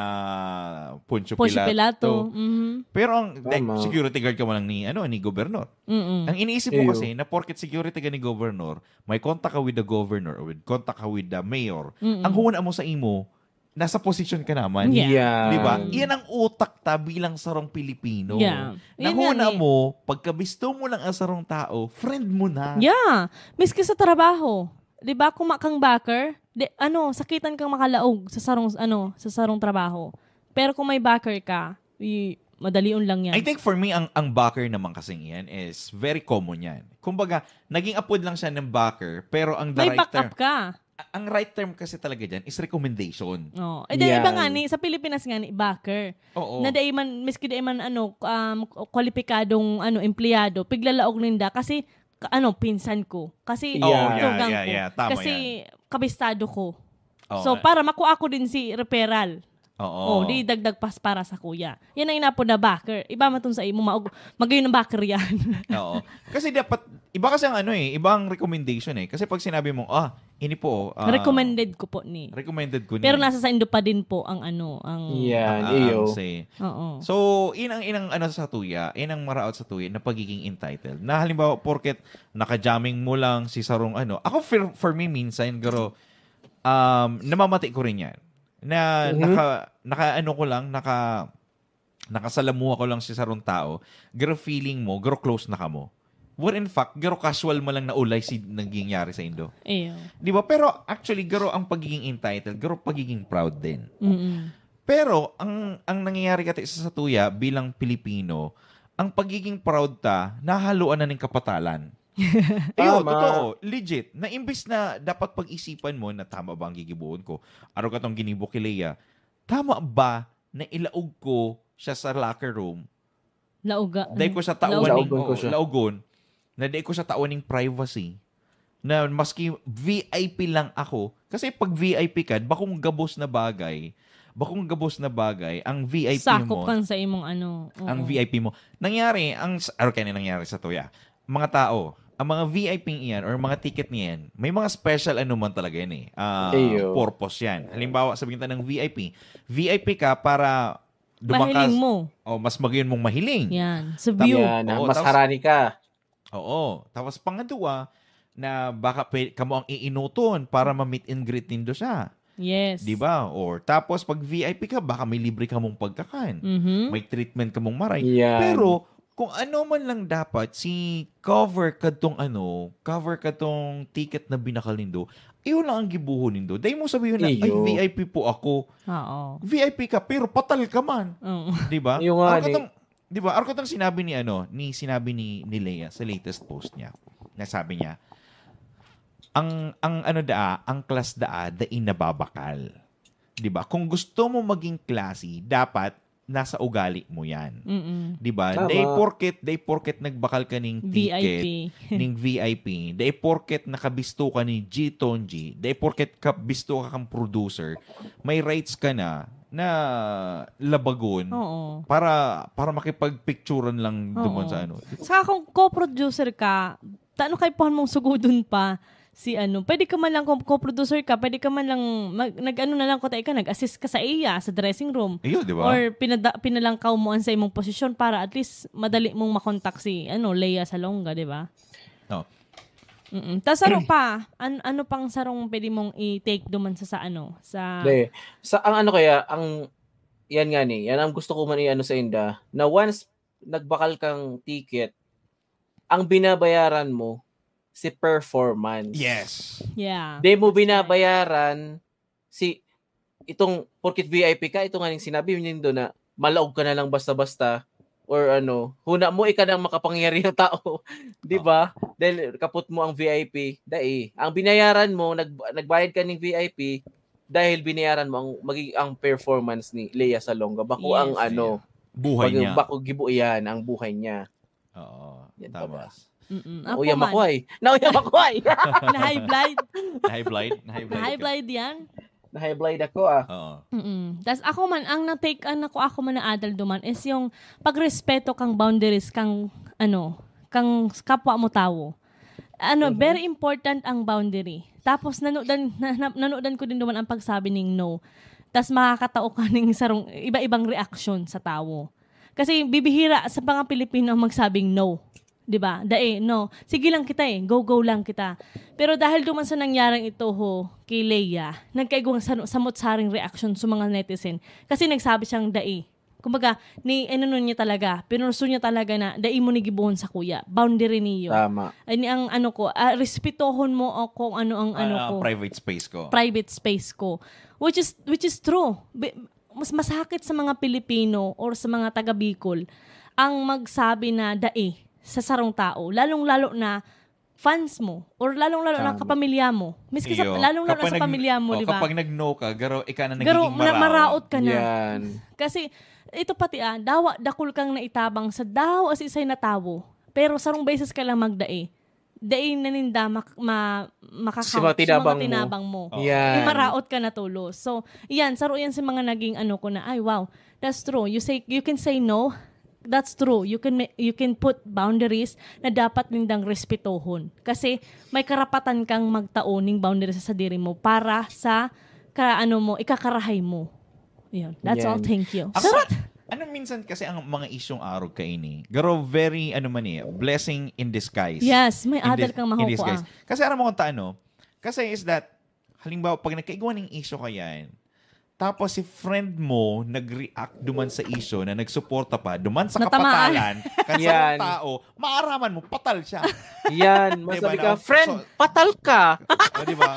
Poncio Poncio Pilato. Pilato. Mhm. Pero ang de- Tama. security guard ka man lang ni ano ni governor. Mm-mm. Ang iniisip mo Iyo. Kasi na porket security ka ni governor, may contact ka with the governor or with contact ka with the mayor. Mm-mm. Ang huna mo sa imo, nasa posisyon ka naman. Yeah. Yeah. Di ba? Mm. Yan ang utak ta bilang sarong Pilipino. Yeah. Na Yun huna nga ni- mo, pagkabisto mo lang ang sarong tao, friend mo na. Yeah. Miski sa trabaho. Di ba, kung ma- kang backer, di, ano, sakitan kang makalaog sa sarong, ano, sa sarong trabaho. Pero kung may backer ka, i- madalion lang yan. I think for me, ang ang backer naman kasing yan is very common yan. Kumbaga, naging apod lang siya ng backer, pero ang the may right backup term, ka. ang right term kasi talaga dyan is recommendation. Oh. Eh, dahil iba Yan. nga ni, sa Pilipinas nga ni, backer. Oo. Na dai man, miski dai man, ano, um, kwalipikadong, ano, empleyado, piglalaog ninda kasi, ka- ano, pinsan ko. Kasi, Oh, Yeah. yeah, tugang yeah, ko. yeah. Tama Kasi, yan. kabistado ko. Oo. So, para makuha ko din si referral. Oo. Oh, di dagdag pas para sa kuya. Yan ang inapod na backer. Iba man tong sa imo, maug- magayon ang backer yan. Oo. Kasi dapat, iba kasi ang ano eh, iba ang recommendation eh. Kasi pag sinabi mo, ah, ini po, ah, Recommended ko po ni. Recommended ko ni. Pero nasa saindo pa din po ang ano, ang... Yan, Ah, iyo. ang say. Oo. So, inang inang ano sa tuya, inang maraot sa tuya na pagiging entitled. Na halimbawa, porket naka-jamming mo lang si sarong ano. Ako, for, for me, minsan, garo, um, namamati ko rin yan. Na Mhm. naka, naka ano ko lang, naka, nakasalamuha ko lang si sarong tao, garo feeling mo, garo close na kamo. Where in fact, garo casual mo lang na ulay si nangyayari sa indo. Iyo. Di ba? Pero actually, garo ang pagiging entitled, garo pagiging proud din. Mm-mm. Pero ang ang nangyayari kasi sa satuya bilang Pilipino, ang pagiging proud ta, nahaluan na ning kapatalan. Iyo, Tama. Totoo, legit. Na imbis na dapat pag-isipan mo na tama ba ang gigibohon ko? Araw ka tong ginibo ki Lea. Tama ba na ilaog ko siya sa locker room? Lauga. Dai ko siya Laog- tawan ning, Laogon ko oh, siya. laogon, na dai ko siya tawan ning privacy, na maski V I P lang ako, kasi pag V I P ka, bakong gabos na bagay, bakong gabos na bagay, ang V I P Sakop mo, kan sa imong ano. Oo. ang V I P mo. Nangyari, ang, s- ano kaya nangyari sa tuya? Mga tao, ang mga V I P iyan or mga ticket niyan, may mga special ano man talaga yan eh. Ah, Iyo. purpose yan. Halimbawa, sabihin tayo ng V I P. V I P ka para dumakas, Mahiling mo. Oh, mas magayon mong mahiling. Yan. Sa view. Yan, ah, Oo, mas tapos- harani ka. Oo. Tapos pangadwa, na baka pwe- kamo ang iinuton para ma-meet and greet nindo siya. Yes. Di ba? Or tapos pag V I P ka, baka may libre kamong pagkakan. Mhm. May treatment kamong maray. Yan. Pero kung ano man lang dapat, si cover kadtong ano, cover kadtong ticket na binakal nindo, iyon lang ang gibuhon nindo. Dahil mo sabihin na, ay, Iyo. V I P po ako. Oo. V I P ka, pero patal ka man. Oo. Di ba? Yung nga, Arko ni- tong, di ba? Arko tong sinabi ni, ano, ni, sinabi ni, ni Lea sa latest post niya. Nasabi niya, ang, ang ano daa, ang class daa, dai nababakal. Di ba? Kung gusto mo maging classy, dapat nasa ugali mo yan. Mm-mm. Di ba? Tama. Dai porket, dai porket nagbakal ka ning V I P. ticket, ning V I P. Dai porket nakabisto ka ni G Tonji. Dai porket kabisto ka kang producer. May rights ka na na labagon Oo. para para makipagpicturan lang duman Oo. sa ano. Saka kung co-producer ka, tano kay puhan mong sugudon pa si ano, pwede ka man lang kung co-producer ka, pwede ka man lang mag, nag-ano na lang kung tayo ka, nag-assist ka sa iya sa dressing room. Iyo, di ba? Or pinada, pinalangkaw mo an sa imong posisyon para at least madali mong makontak si ano, Lea Salonga, di ba? No. Mm. Tas ano pa? An- ano pang sarong pwede mong i-take duman sa, sa ano? Sa... Di. Sa, ang ano kaya, ang, yan nga ni, yan ang gusto ko man i-ano sa inda, na once nagbakal kang ticket, ang binabayaran mo, si performance. Yes. Yeah. Di mo binabayaran si, itong, porkit V I P ka, ito nga yung sinabi nindo na malaog ka na lang basta-basta, or ano, huna mo, ika nang makapangyari na tao. Di ba? Dahil kapot mo ang V I P. Dai. Ang binayaran mo, nag, nagbayad ka ng V I P, dahil binayaran mo ang, magig, ang performance ni Lea Salonga. Bako Yes. ang ano, Buhay bako, niya. Bako gibo yan, ang buhay niya. Oo. Yan Tama. pala. Mm-mm. Ako Nauyam man. ako ay. Nauyam ako ay. Na-high blood. Na-high blood? Na-high blood. Na-high ka. blood yan. Na-high blood ako ah. Oo. Mm-mm. Tas ako man, ang na-take an ako, ako man na adal duman is yung pagrespeto kang boundaries kang, ano, kang kapwa mo tawo. Ano, Mhm. very important ang boundary. Tapos nanodan na, na, nanodan ko din duman ang pagsabi ning no. Tas makakatao ka ning sarong iba-ibang reaksyon sa tawo. Kasi bibihira sa mga Pilipino ang magsabing no. 'Di ba? Dai, no. Sige lang kita eh. Go, go lang kita. Pero dahil duman sa nangyaring ito ho, kay Leia, nagkaigwang sa, samot-saring reaksyon sa mga netizen. Kasi nagsabi siyang dai. Kumbaga, ni, ano nun niya talaga, pinurso niya talaga na dai mo nigibuhon sa kuya. Boundary niyo. Tama. Ay, ni ang ano ko, ah, respetohon mo o kung ano ang ano Ah, ko. Private space ko. Private space ko. Which is, which is true. Bi- Mas masakit sa mga Pilipino or sa mga taga Bicol ang magsabi na dai sa sarong tao. Lalong-lalo na fans mo or lalong-lalo na Tama. kapamilya mo. Miski sa, Iyo. lalong-lalo na Kapag sa nag- pamilya mo, oh, di ba? Kapag nag-no ka, garo, ika na Garo, nagiging na, maraot. Maraot ka na. Yan. Kasi ito pati ah, dawa dakul kang naitabang sa dawa sa isay na tawo. Pero sarong beses ka lang magdai. Dai na ninda mak- ma- makakount Sa mga tinabang sa mga mo. Tinabang mo. Oh. Yan. Di maraot ka na tulos. So, iyan, saro yan sa mga naging ano ko na, ay wow, that's true. You say, you can say no. That's true. You can ma- you can put boundaries na dapat nindang respetohon. Kasi may karapatan kang magtao ning boundaries sa sadiri mo para sa ka ano mo, ikakarahay mo. Yun. That's all. Yan. Thank you. Ang, Sarot! Ano minsan kasi ang mga isyong arog kaini? Garo very, ano man eh, blessing in disguise. Yes, may In adal dis- kang in makukuha. disguise. Kasi aram mo kung taano? Kasi is that, halimbawa, pag nagkaigwa ng issue ka yan, tapos si friend mo nag-react duman sa issue na nagsuporta pa duman sa Natamaan. Kapatalan, kasi Yan. Tao, maaraman mo, patal siya. Yan, Diba, masabi na- ka, "Friend, so- patal ka!" O, di ba?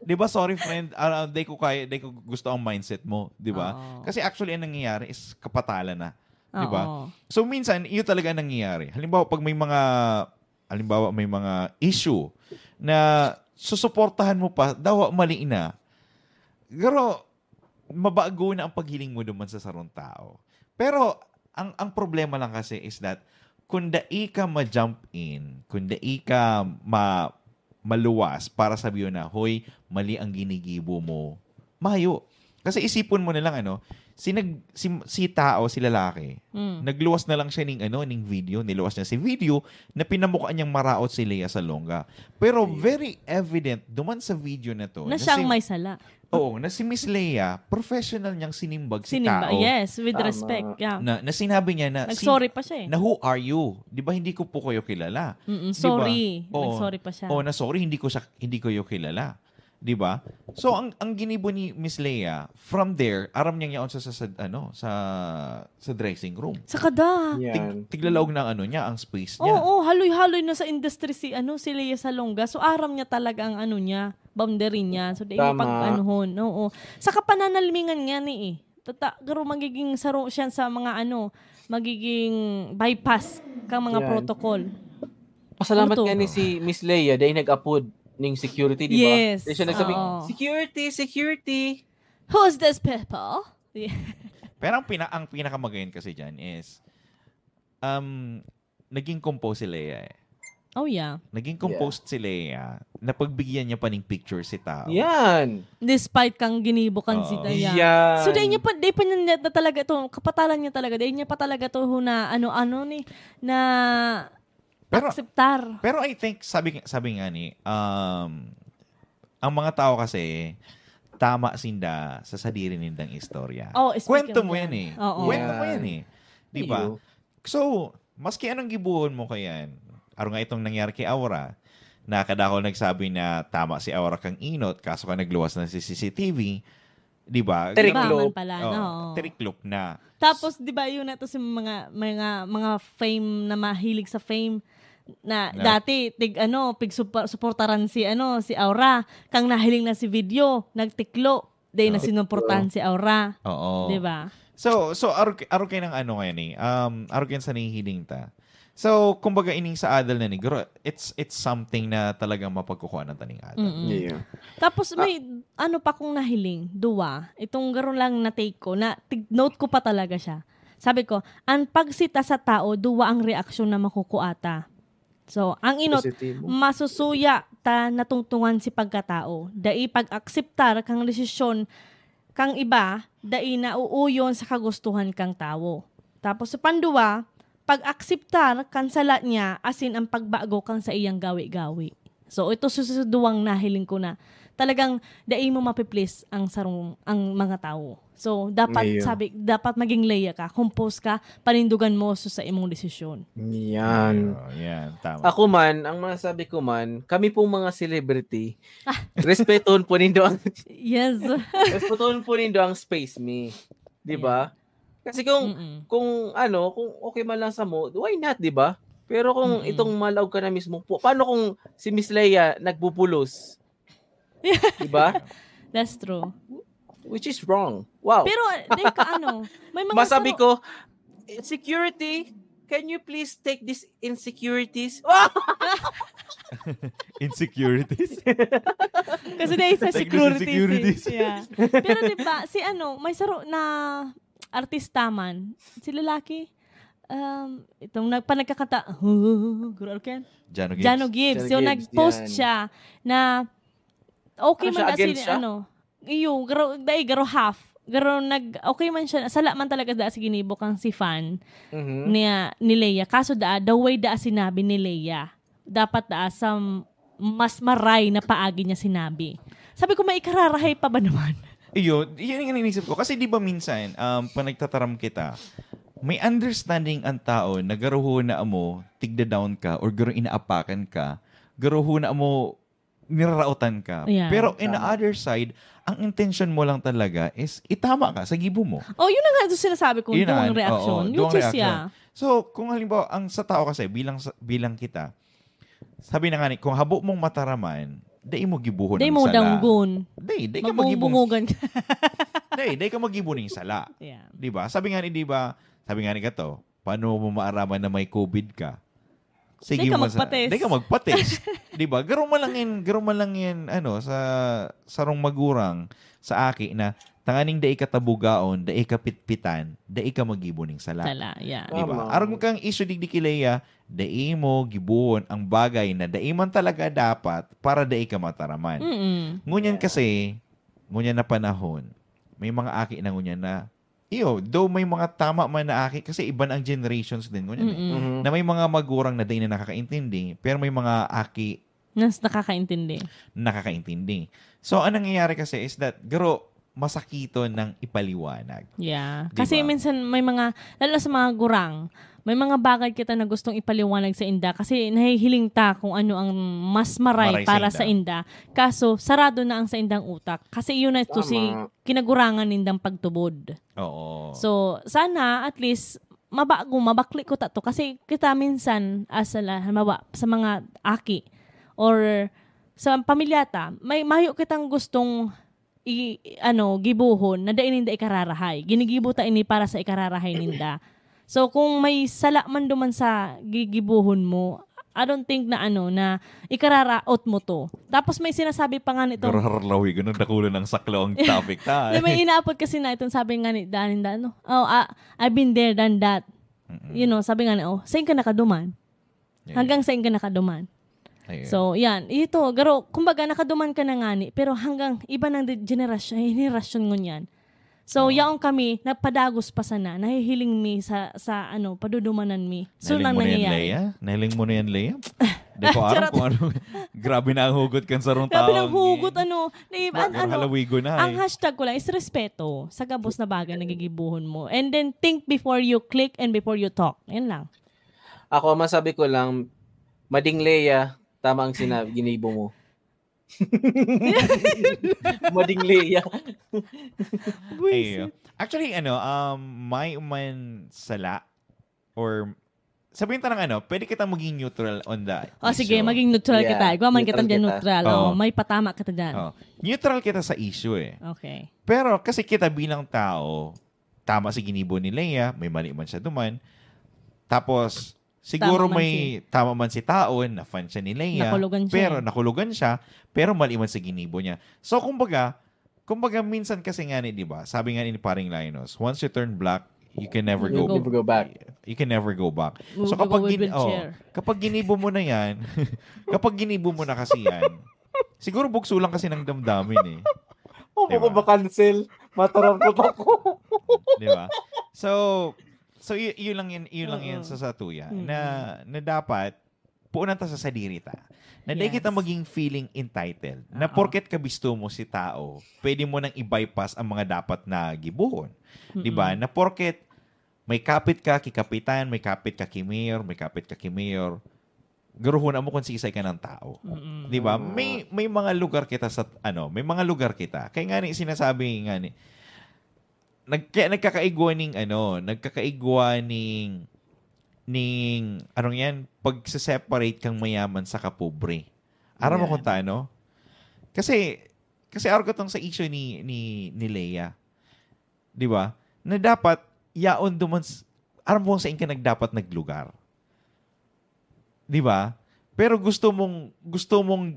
Di ba, sorry friend, ah, di ko kaya, di ko gusto ang mindset mo, di ba? Oo. Kasi actually, ang nangyayari is kapatalan na. Di ba? Oo. So, minsan, iyo talaga ang nangyayari. Halimbawa, pag may mga, halimbawa, may mga issue na susuportahan mo pa, dawa mali na. Pero, mabago na ang paghiling mo duman sa sarong tao. Pero, ang ang problema lang kasi is that, kung dai ka ma-jump in, kung dai ka ma- maluwas para sabihin na, "Hoy, mali ang ginigibo mo," mayo. Kasi isipon mo na lang, ano, si, nag, si, si tao, si lalaki, Mm. nagluwas na lang siya ning, ano, ning video, niluwas niya si video na pinamukha niyang maraot si Leia Salonga. Pero very evident, duman sa video na to, Na na siyang si- may sala. Oo, na si Miss Leia, professional niyang sinimbag si Sinimba. tao. Yes, with Tama. respect. Yeah. Na, na sinabi niya na, Nag-sorry pa siya eh. na, "Who are you?" Di ba, hindi ko po kayo kilala. Mm-mm, Di ba? sorry. Oo. Nag-sorry pa siya. Oh, na sorry, hindi ko siya, hindi ko kayo kilala. Di ba? So, ang ang ginibo ni Miss Leia, from there, aram niya yaon sa, sa, sa, ano, sa, sa dressing room. Sa kada. Yan. Tiglalaog na ang ano niya, ang space niya. Oo, haloy-haloy na sa industry si ano si Leia Salonga. So aram niya talaga ang ano niya, boundary niya. So dai mo Tama. pag-anuhon. Oo. Sa kapananalmingan nga ni eh. Tata, garo magiging saro siya sa mga ano, magiging bypass kang mga Yan. protocol. Pasalamat Ano to? nga ni si Miss Leia dahil nag-apod ning security, di ba? Yes. Dahil siya nagsabi, Oo. "Security, security." Who's this people? Yeah. Pero ang pina ang pinakamagayon kasi diyan is um naging compose si Leia eh. Oh yeah. Naging composed si Leia, napagbigyan niya pa ning picture si tao. Yan. Despite kang ginibo kan si Oo. Dayan. Yan. So dai niya pa, dai pa niya na talaga to, kapatalan niya talaga, dai niya pa talaga to na ano-ano ni, na Pero- akseptar. Pero I think sabi sabi nga ni um ang mga tao kasi tama sinda sa sadiri nindang istorya. Oh, speaking Kwento of mo yan. yan eh. Oo. Kwento mo yan eh. Di ba? Iyo. So, maski anong gibuhon mo kayan, aro nga itong nangyari kay Aura, na kadakol nagsabi na tama si Aura kang inot, kaso ka nagluwas na si C C T V, di ba? Tiriklop. Iba man pala, Oh, no? Tiriklop na. Tapos, di ba, yun na to si mga, mga, mga fame na mahilig sa fame na Na- dati, tig, ano, pig suportaran si, ano, si Aura. Kang nahiling na si video, nagtiklo. Dahil na Oh. sinuportahan si Aura. Oo. Di ba? So, so aro, aro kayo ng ano ngayon eh. Um, aro kayo sa nahihiling ta. So, kumbaga ining sa adal na ni, guro, it's it's something na talagang mapagkukuhanan ta ning adal. Mm-mm. Yeah. Tapos may ano pa kong nahiling, duwa, itong garo lang na take ko, na tig- note ko pa talaga siya. Sabi ko, ang pagsita sa tao, duwa ang reaksyon na makukuha ta. So, ang inot, Positibo. masusuya ta natungtungan si pagkatao. Dai pag-akseptar kang desisyon kang iba, dai na uuyon sa kagustuhan kang tawo. Tapos sa panduwa, pag-akseptar kan sala niya asin ang pagbago kan saiyang gawi-gawi. So, ito sa, sa duwang nahiling ko na talagang dai mo mapi-please ang sarong, ang mga tawo. So, dapat, Ayun. sabi, dapat maging Leia ka, compose ka, panindugan mo sa, sa imong desisyon. Yan. Oh, yan, tama. Ako man, ang masabi ko man, kami pong mga celebrity, respetohon po nindo ang Yes. respetohon po nindo ang space me. 'Di ba? Kasi kung Mm-mm. kung ano, kung okay man lang sa mo, why not, 'di ba? Pero kung Mm-mm. itong malaog ka na mismo po, paano kung si Miss Leia nagbubulos? 'Di ba? That's true. Which is wrong. Wow. Pero, di ka ano, may mga Masabi saro- ko, "Security, can you please take these insecurities?" Insecurities? Kasi dahil sa Take the security. securities. Yeah. Pero di ba, si ano, may saro na artista man, si lalaki, um, itong nagpanagkakanta, guro ka yan? Jano Gibbs. Jano Gibbs. Jano So, Gibbs, nag-post yan. siya na okay Ano man siya, da si, against siya? ano, iyo, garo, dai, garo half. Garo nag, okay man siya, sala man talaga da si ginibo kang si fan Mhm. niya, ni Leia. Kaso da, the way da sinabi ni Leia, dapat da sa mas maray na paagi niya sinabi. Sabi ko, may ikararahay pa ba naman? Iyo, yun yung iniisip ko. Kasi di ba minsan, um, pag nagtataram kita, may understanding ang tao na garuho na amo, tigda-down ka, or garo inaapakan ka, garuho na amo, niraraotan ka. Yeah, Pero in the tama. other side, ang intention mo lang talaga is itama ka sa gibo mo. Oh, yun na nga ito sinasabi ko, Yun na duwang nga, reaction. oo, Which duwang is, reaction. Yeah. So, kung halimbawa, ang sa tao kasi, bilang sa- bilang kita, sabi na nga ni, kung habo mong mataraman, dai mo gibuhon Dai ang mo sala. danggon. Dai, dai ka magibong, Magbubungugan ka. dai, dai ka magibon ng sala. Yeah. Di ba? Sabi nga ni, di ba? Sabi nga ni Kato, paano mo maaraman na may COVID ka? Di ka mo sa- magpa-test. Di ka magpa-test. Di ba? Garo man lang yan, garo man lang yan, ano, sa sarong magurang, sa aki na, tanganing dai ka tabugaon, dai ka pitpitan, dai ka magibo ning sala. Sala, yeah. Di ba? Tama. Arog kang issue digdi ki Leia, dai mo gibuon ang bagay na dai man talaga dapat para dai ka mataraman. Mm-mm. Ngunyan kasi, ngunyan na panahon, may mga aki na ngunyan na, iyo, though may mga tama man na aki, kasi iba na ang generations din ngunyan eh. Mm-mm. Mhm. Na may mga magurang na dai na nakakaintindi, pero may mga aki Nas nakakaintindi. nakakaintindi. So, ang nangyayari kasi is that, garo, masakiton ng ipaliwanag. Yeah. Di Kasi ba? minsan may mga, lalo na sa mga gurang, may mga bagay kita na gustong ipaliwanag sa inda kasi nahihiling ta kung ano ang mas maray Maray sa para inda. sa inda. Kaso, sarado na ang sa indang utak. Kasi yun na ito si Tama. kinagurangan nindang pagtubod. Oo. So, sana at least mabago, mabakli ko ta to. Kasi kita minsan, as a, halimbawa, sa mga aki or sa pamilya ta, may mayo kitang gustong i, ano, gibuhon na dai ninda ikararahay. Ginigibo ta ini para sa ikararahay ninda. So, kung may sala man duman sa gigibuhon mo, I don't think na ano, na ikararaot mo to. Tapos may sinasabi pa nga nito. Garo harlawi ko nung dakulo ng saklo ang topic ta. Na may inaapot kasi na itong sabi nga ni Danin da, ano, "Oh, ah, I've been there, done that." Mm-mm. You know, sabi nga na, "Oh, saan ka nakaduman? Yeah. Hanggang saan ka nakaduman?" Ayun. So, yan. Ito, garo, kumbaga, nakaduman ka na nga ni, pero hanggang iba ng di- generasyon, henerasyon ngunyan. So, Oo. yaon kami, napadagos pa sana, nahihiling mi sa, sa ano, padudumanan mi. So, Nahiling nang mo na yan, nangyayari. Leia? Nahiling mo na yan, Leia? Di ko aram Charot. Kung ano. Grabe na ang hugot kan sarong Grabe tao. ng hugot, ano, na, an, ano, Halawigo na ang eh. Hashtag ko lang is respeto sa gabos na bagay na gigibuhon mo. And then, think before you click and before you talk. Yan lang. Ako, masabi ko lang, mading Leia, tama ang sinabi, ginibo mo. Mading Leia. Ayun. Actually, ano, um, may uman sala or sabihin ta ng ano, pwede kita maging neutral on the O sige, issue. maging neutral Yeah, kita. Igwa man neutral kita dyan kita. neutral. Oo. O, may patama kita dyan. Oh, neutral kita sa issue eh. Okay. Pero kasi kita bilang tao, tama si ginibo ni Leia, may mali man siya duman. Tapos, siguro Tama man may tama man si Taon na fan siya ni Leia, Nakulugan siya pero eh. nakulugan siya, pero mali man si ginibo niya. So, kumbaga, kumbaga minsan kasi nga ni, di ba, sabi nga ni paring Linus, once you turn black, you can never You go, go- Never go back. You can never go back. Move So ka kapag with gin- oh, wheelchair. Kapag ginibo mo na yan, kapag ginibo mo na kasi yan, siguro bugso lang kasi ng damdamin eh. Oh, Diba? baka ba-cancel? Matarangkot ako. Di ba? So, so y- yun lang yun, yun lang yan Oo. sa satuya Mm. na, na dapat puunan ta sa sadiri ta. Na dai kita Yes. maging feeling entitled. Na Oo. porket kabisto mo si tao, pwede mo nang i-bypass ang mga dapat na gibohon. Di ba? Mm-mm. Na porket may kapit ka ki kapitan, may kapit ka ki mayor, may kapit ka ki mayor, garuhon mo kung sisay ka ng tao. Mm-mm. Di ba? May, may mga lugar kita sa, ano, may mga lugar kita. Kaya nga ni, sinasabi nga ni, nag, kaya nagkakaigwa ning, ano, nagkakaigwa ning, ning, anong yan, pagse-separate kang mayaman sa kapobre. Aram mo Yan. kung tano? Kasi, kasi argo tong sa issue ni, ni, ni Lea. Di ba? Na dapat, yaon duman, s- aram mo kung saan ka nagdapat naglugar. Di ba? Pero gusto mong, gusto mong,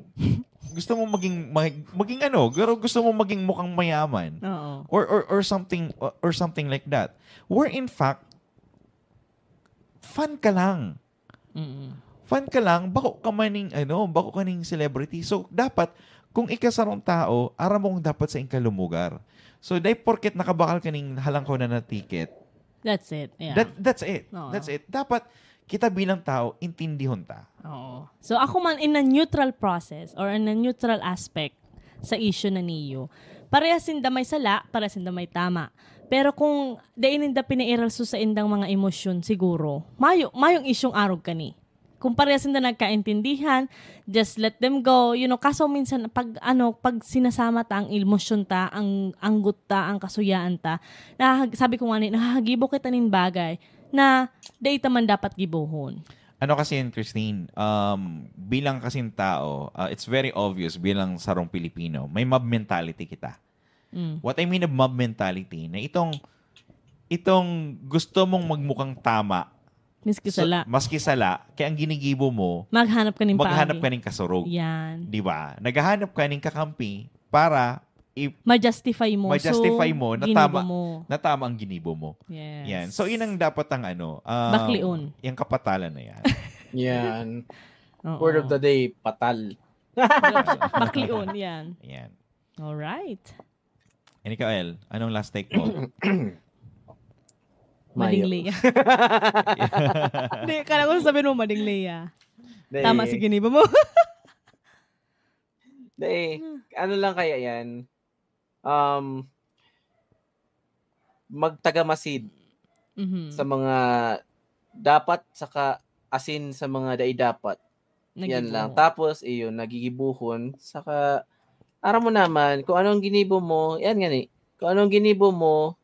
gusto mong maging, mag- maging ano, pero gusto mong maging mukhang mayaman. Oo. Or, or, or something, or, or something like that. Where in fact, fan ka lang. Mm-mm. Fan ka lang, bako ka maning, ano, bako ka ning celebrity. So, dapat, kung ika sarong tao, aram mo kung dapat sa inka lumugar. So, dai porket nakabakal ka ning halangkaw na na ticket, That's it. Yeah. that, that's it. Oo. That's it. Dapat, kita bilang tao, intindihon ta. Oo. So, ako man, in a neutral process or in a neutral aspect sa issue na niyo, parehas sinda may sala, parehas sinda may tama. Pero kung dai ninda pinairal sa indang mga emosyon, siguro, mayo, mayong isyong arog kani. Kung parehas sinda nagkaintindihan, just let them go. You know, kaso minsan, pag, ano, pag sinasama ta ang emosyon ta, ang anggot ta, ang kasuyaan ta, nahahag- sabi ko nga ni, nahahagibo kita nin bagay na dai ta man dapat gibohon. Ano kasi yun, Christine? Um, bilang kasing tao, uh, it's very obvious bilang sarong Pilipino, may mob mentality kita. Mm. What I mean of mob mentality, na itong, itong gusto mong magmukhang tama, Miski so, sala. maski sala, kaya ang ginigibo mo, Maghanap ka ning maghanap pagi. ka ning kasurog. Yan. Di ba? Naghahanap ka ning kakampi para i- Ma-justify mo. Ma-justify So, mo na ginibo tama, mo. na tama ang ginibo mo. Yes. Yan. So, yun ang dapat ang ano, um, Baklion. Yung kapatalan na yan. Yan. Oo. Word of the day, patal. Baklion, yan. Yan. Alright. And ikaw, El, anong last take mo? Mading Mayo. Lea. Hindi, kala ko sasabihin mo, Mading Lea. Dai, Tama si ginibo mo. dai, ano lang kaya yan? Um, magtagamasid Mhm. sa mga dapat, saka asin sa mga dai dapat. Yan lang. Nagibuho. Tapos, iyon, nagigibuhon. Saka, aram mo naman, kung anong ginibo mo, yan nga ni, kung anong ginibo mo,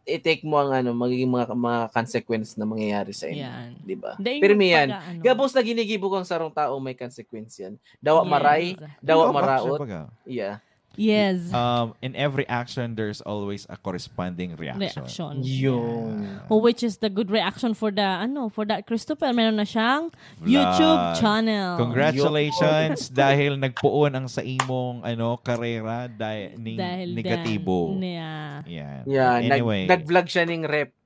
i-take mo ang ano, magiging mga, mga consequence na mangyayari sa inyo. Yan. Di ba? Dahil Pirmi yan. pag, ano, Gabos na ginigibo kang sarong tao, may consequence yan. Dawa Yes. maray, dawa Ano, maraot. baga? Yeah. Yes. Um, in every action, there's always a corresponding reaction. Reaction. Yun. Oh, which is the good reaction for the, ano, for that Christopher. Meron na siyang YouTube Vlog. channel. Congratulations dahil nagpuon ang sa imong ano karera dahil ning Dahil negatibo. Dan, yeah. Yan. Yeah, nag- Anyway. nag-vlog siya ning rep.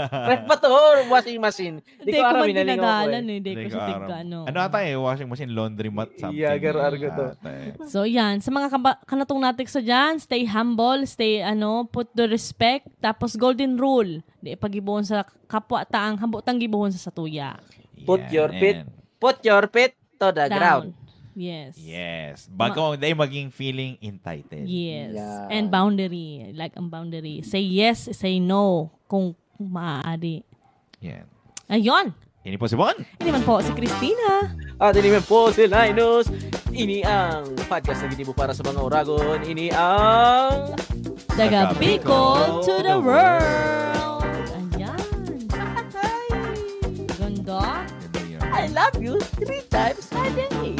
Rep ba to? Washing machine. Di Hindi ko ko aram, man inalingaw ko ginagalan eh. eh. Hindi ko Hindi siya ko tigka, aram. ano. Ano ata eh? Washing machine, laundromat, something. Yeah, garo-argo to. Ata eh. So, yan. Sa mga kaba- kanatong natik sa dyan, stay humble, stay, ano, put the respect, tapos golden rule. Di pagibuhon sa kapwa ta ang hambutang gibuhon sa satuya. Put Yan, your feet, and- put your feet to the Down. ground. Yes. Yes. Bago dai maging feeling entitled. Yes. Yeah. And boundary. Like ang boundary. Say yes, say no. Kung maaari. Yan. Ayun. Ini po si Bon. Ini man po si Christina. At ini man po si Linus. Ini ang podcast na ginibo para sa mga Oragon. Ini ang Taga Bicol to the world. Ayan. Ganda. I love you three times a day.